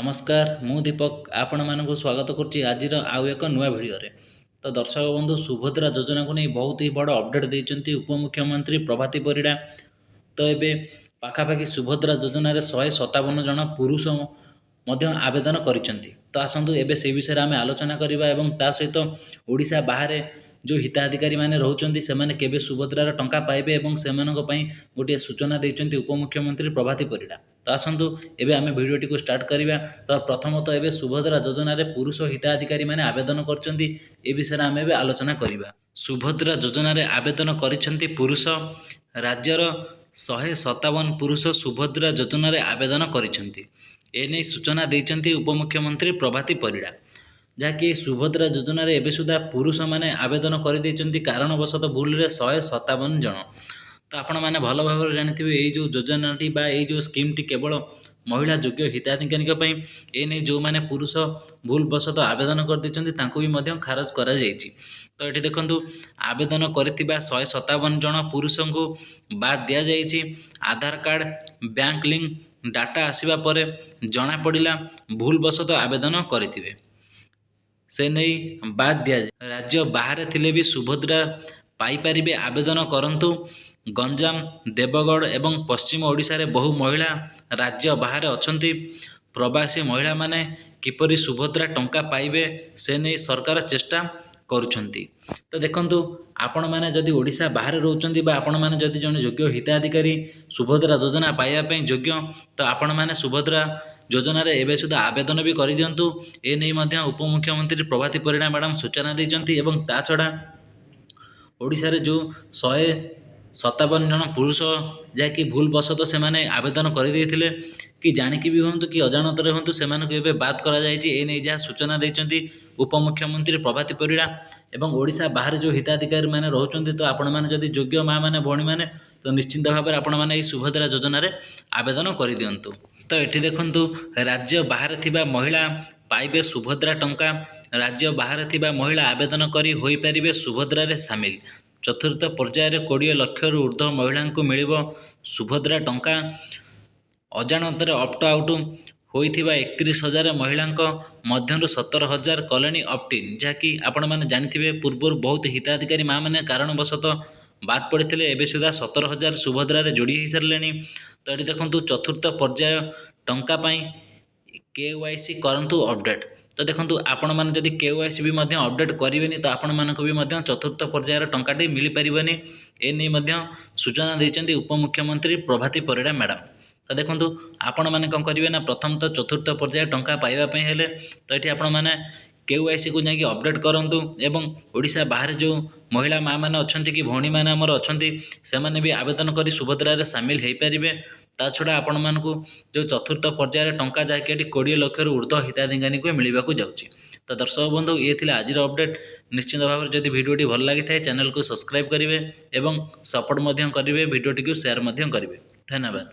ନମସ୍କାର, ମୁଁ ଦୀପକ ଆପଣମାନଙ୍କୁ ସ୍ୱାଗତ କରୁଛି ଆଜିର ଆଉ ଏକ ନୂଆ ଭିଡ଼ିଓରେ। ତ ଦର୍ଶକ ବନ୍ଧୁ, ସୁଭଦ୍ରା ଯୋଜନାକୁ ନେଇ ବହୁତ ହି ବଡ଼ ଅପଡ଼େଟ୍ ଦେଇଛନ୍ତି ଉପମୁଖ୍ୟମନ୍ତ୍ରୀ ପ୍ରଭାତୀ ପରିଡ଼ା। ତ ଏବେ ପାଖାପାଖି ସୁଭଦ୍ରା ଯୋଜନାରେ 157 ଜଣ ପୁରୁଷ ମଧ୍ୟ ଆବେଦନ କରିଛନ୍ତି। ତ ଆସନ୍ତୁ, ଏବେ ସେଇ ବିଷୟରେ ଆମେ ଆଲୋଚନା କରିବା ଏବଂ ତା ସହିତ ଓଡ଼ିଶା ବାହାରେ ଯେଉଁ ହିତାଧିକାରୀମାନେ ରହୁଛନ୍ତି, ସେମାନେ କେବେ ସୁଭଦ୍ରାର ଟଙ୍କା ପାଇବେ ଏବଂ ସେମାନଙ୍କ ପାଇଁ ଗୋଟିଏ ସୂଚନା ଦେଇଛନ୍ତି ଉପମୁଖ୍ୟମନ୍ତ୍ରୀ ପ୍ରଭାତୀ ପରିଡ଼ା। ତ ଆସନ୍ତୁ, ଏବେ ଆମେ ଭିଡ଼ିଓଟିକୁ ଷ୍ଟାର୍ଟ କରିବା। ତ ପ୍ରଥମତଃ ଏବେ ସୁଭଦ୍ରା ଯୋଜନାରେ ପୁରୁଷ ହିତାଧିକାରୀମାନେ ଆବେଦନ କରିଛନ୍ତି, ଏ ବିଷୟରେ ଆମେ ଏବେ ଆଲୋଚନା କରିବା। ସୁଭଦ୍ରା ଯୋଜନାରେ ଆବେଦନ କରିଛନ୍ତି ପୁରୁଷ। ରାଜ୍ୟର 157 ପୁରୁଷ ସୁଭଦ୍ରା ଯୋଜନାରେ ଆବେଦନ କରିଛନ୍ତି। ଏନେଇ ସୂଚନା ଦେଇଛନ୍ତି ଉପମୁଖ୍ୟମନ୍ତ୍ରୀ ପ୍ରଭାତୀ ପରିଡ଼ା। ଯାହାକି ସୁଭଦ୍ରା ଯୋଜନାରେ ଏବେ ସୁଦ୍ଧା ପୁରୁଷମାନେ ଆବେଦନ କରିଦେଇଛନ୍ତି କାରଣବଶତଃ ଭୁଲରେ 157 ଜଣ। ତ ଆପଣମାନେ ଭଲ ଭାବରେ ଜାଣିଥିବେ, ଏଇ ଯେଉଁ ଯୋଜନାଟି ବା ଏଇ ଯେଉଁ ସ୍କିମ୍ଟି କେବଳ ମହିଳା ଯୋଗ୍ୟ ହିତାଧିକାରୀଙ୍କ ପାଇଁ। ଏନେଇ ଯେଉଁମାନେ ପୁରୁଷ ଭୁଲବଶତଃ ଆବେଦନ କରିଦେଇଛନ୍ତି, ତାଙ୍କୁ ବି ମଧ୍ୟ ଖାରଜ କରାଯାଇଛି। ତ ଏଠି ଦେଖନ୍ତୁ, ଆବେଦନ କରିଥିବା 157 ଜଣ ପୁରୁଷଙ୍କୁ ବାଦ୍ ଦିଆଯାଇଛି। ଆଧାର କାର୍ଡ଼ ବ୍ୟାଙ୍କ ଲିଙ୍କ ଡାଟା ଆସିବା ପରେ ଜଣାପଡ଼ିଲା ଭୁଲବଶତଃ ଆବେଦନ କରିଥିବେ, ସେ ନେଇ ବାଦ୍ ଦିଆଯାଏ। ରାଜ୍ୟ ବାହାରେ ଥିଲେ ବି ସୁଭଦ୍ରା ପାଇପାରିବେ, ଆବେଦନ କରନ୍ତୁ। ଗଞ୍ଜାମ, ଦେବଗଡ଼ ଏବଂ ପଶ୍ଚିମ ଓଡ଼ିଶାରେ ବହୁ ମହିଳା ରାଜ୍ୟ ବାହାରେ ଅଛନ୍ତି। ପ୍ରବାସୀ ମହିଳାମାନେ କିପରି ସୁଭଦ୍ରା ଟଙ୍କା ପାଇବେ, ସେ ନେଇ ସରକାର ଚେଷ୍ଟା କରୁଛନ୍ତି। ତ ଦେଖନ୍ତୁ, ଆପଣମାନେ ଯଦି ଓଡ଼ିଶା ବାହାରେ ରହୁଛନ୍ତି ବା ଆପଣମାନେ ଯଦି ଜଣେ ଯୋଗ୍ୟ ହିତାଧିକାରୀ, ସୁଭଦ୍ରା ଯୋଜନା ପାଇବା ପାଇଁ ଯୋଗ୍ୟ, ତ ଆପଣମାନେ ସୁଭଦ୍ରା ଯୋଜନାରେ ଏବେ ସୁଦ୍ଧା ଆବେଦନ ବି କରିଦିଅନ୍ତୁ। ଏ ନେଇ ମଧ୍ୟ ଉପମୁଖ୍ୟମନ୍ତ୍ରୀ ପ୍ରଭାତୀ ପରିଡ଼ା ମ୍ୟାଡ଼ାମ୍ ସୂଚନା ଦେଇଛନ୍ତି। ଏବଂ ତା ଛଡ଼ା ଓଡ଼ିଶାରେ ଯେଉଁ 157 ଜଣ ପୁରୁଷ, ଯାହାକି ଭୁଲବଶତଃ ସେମାନେ ଆବେଦନ କରିଦେଇଥିଲେ, କି ଜାଣିକି ବି ହୁଅନ୍ତୁ କି ଅଜାଣତରେ ହୁଅନ୍ତୁ, ସେମାନଙ୍କୁ ଏବେ ବାଦ୍ କରାଯାଇଛି। ଏ ନେଇ ଯାହା ସୂଚନା ଦେଇଛନ୍ତି ଉପମୁଖ୍ୟମନ୍ତ୍ରୀ ପ୍ରଭାତୀ ପରିଡ଼ା। ଏବଂ ଓଡ଼ିଶା ବାହାରେ ଯେଉଁ ହିତାଧିକାରୀମାନେ ରହୁଛନ୍ତି, ତ ଆପଣମାନେ ଯଦି ଯୋଗ୍ୟ ମା' ମାନେ, ଭଉଣୀମାନେ, ତ ନିଶ୍ଚିନ୍ତ ଭାବରେ ଆପଣମାନେ ଏହି ସୁଭଦ୍ରା ଯୋଜନାରେ ଆବେଦନ କରିଦିଅନ୍ତୁ। ତ ଏଠି ଦେଖନ୍ତୁ, ରାଜ୍ୟ ବାହାରେ ଥିବା ମହିଳା ପାଇବେ ସୁଭଦ୍ରା ଟଙ୍କା। ରାଜ୍ୟ ବାହାରେ ଥିବା ମହିଳା ଆବେଦନ କରି ହୋଇପାରିବେ ସୁଭଦ୍ରାରେ ସାମିଲ। ଚତୁର୍ଥ ପର୍ଯ୍ୟାୟରେ 20 ଲକ୍ଷରୁ ଉର୍ଦ୍ଧ୍ୱ ମହିଳାଙ୍କୁ ମିଳିବ ସୁଭଦ୍ରା ଟଙ୍କା। ଅଜାଣତରେ ଅପ୍ଟ ଆଉଟ୍ ହୋଇଥିବା 31 ହଜାର ମହିଳାଙ୍କ ମଧ୍ୟରୁ 17 ହଜାର କଲେଣି ଅପ୍ଟ ଇନ୍। ଯାହାକି ଆପଣମାନେ ଜାଣିଥିବେ, ପୂର୍ବରୁ ବହୁତ ହିତାଧିକାରୀ ମାଆମାନେ କାରଣବଶତଃ ବାଦ୍ ପଡ଼ିଥିଲେ। ଏବେ ସୁଦ୍ଧା 17 ହଜାର ସୁଭଦ୍ରାରେ ଯୋଡ଼ି ହୋଇସାରିଲେଣି। ତ ଏଠି ଦେଖନ୍ତୁ, ଚତୁର୍ଥ ପର୍ଯ୍ୟାୟ ଟଙ୍କା ପାଇଁ କେୱାଇସି କରନ୍ତୁ ଅପଡ଼େଟ୍। ତ ଦେଖନ୍ତୁ, ଆପଣମାନେ ଯଦି କେୱାଇସି ବି ମଧ୍ୟ ଅପଡ଼େଟ୍ କରିବେନି, ତ ଆପଣମାନଙ୍କୁ ବି ମଧ୍ୟ ଚତୁର୍ଥ ପର୍ଯ୍ୟାୟର ଟଙ୍କାଟି ମିଳିପାରିବନି। ଏ ନେଇ ମଧ୍ୟ ସୂଚନା ଦେଇଛନ୍ତି ଉପମୁଖ୍ୟମନ୍ତ୍ରୀ ପ୍ରଭାତୀ ପରିଡ଼ା ମ୍ୟାଡ଼ାମ୍। ତ ଦେଖନ୍ତୁ, ଆପଣମାନେ କ'ଣ କରିବେ ନା, ପ୍ରଥମତଃ ଚତୁର୍ଥ ପର୍ଯ୍ୟାୟ ଟଙ୍କା ପାଇବା ପାଇଁ ହେଲେ ତ ଏଠି ଆପଣମାନେ କେୱାଇସିକୁ ଯାଇକି ଅପଡ଼େଟ୍ କରନ୍ତୁ ଏବଂ ଓଡ଼ିଶା ବାହାରେ ଯେଉଁ ମହିଳା ମାଆମାନେ ଅଛନ୍ତି କି ଭଉଣୀମାନେ ଆମର ଅଛନ୍ତି, ସେମାନେ ବି ଆବେଦନ କରି ସୁଭଦ୍ରାରେ ସାମିଲ ହୋଇପାରିବେ। ତା ଛଡ଼ା ଆପଣମାନଙ୍କୁ ଯେଉଁ ଚତୁର୍ଥ ପର୍ଯ୍ୟାୟରେ ଟଙ୍କା, ଯାହାକି ଏଠି 20 ଲକ୍ଷରୁ ଉର୍ଦ୍ଧ୍ୱ ହିତାଧିକାରୀଙ୍କୁ ମିଳିବାକୁ ଯାଉଛି। ତ ଦର୍ଶକ ବନ୍ଧୁ, ଇଏ ଥିଲା ଆଜିର ଅପଡ଼େଟ୍। ନିଶ୍ଚିନ୍ତ ଭାବରେ ଯଦି ଭିଡ଼ିଓଟି ଭଲ ଲାଗିଥାଏ, ଚ୍ୟାନେଲକୁ ସବସ୍କ୍ରାଇବ୍ କରିବେ ଏବଂ ସପୋର୍ଟ ମଧ୍ୟ କରିବେ, ଭିଡ଼ିଓଟିକୁ ସେୟାର ମଧ୍ୟ କରିବେ। ଧନ୍ୟବାଦ।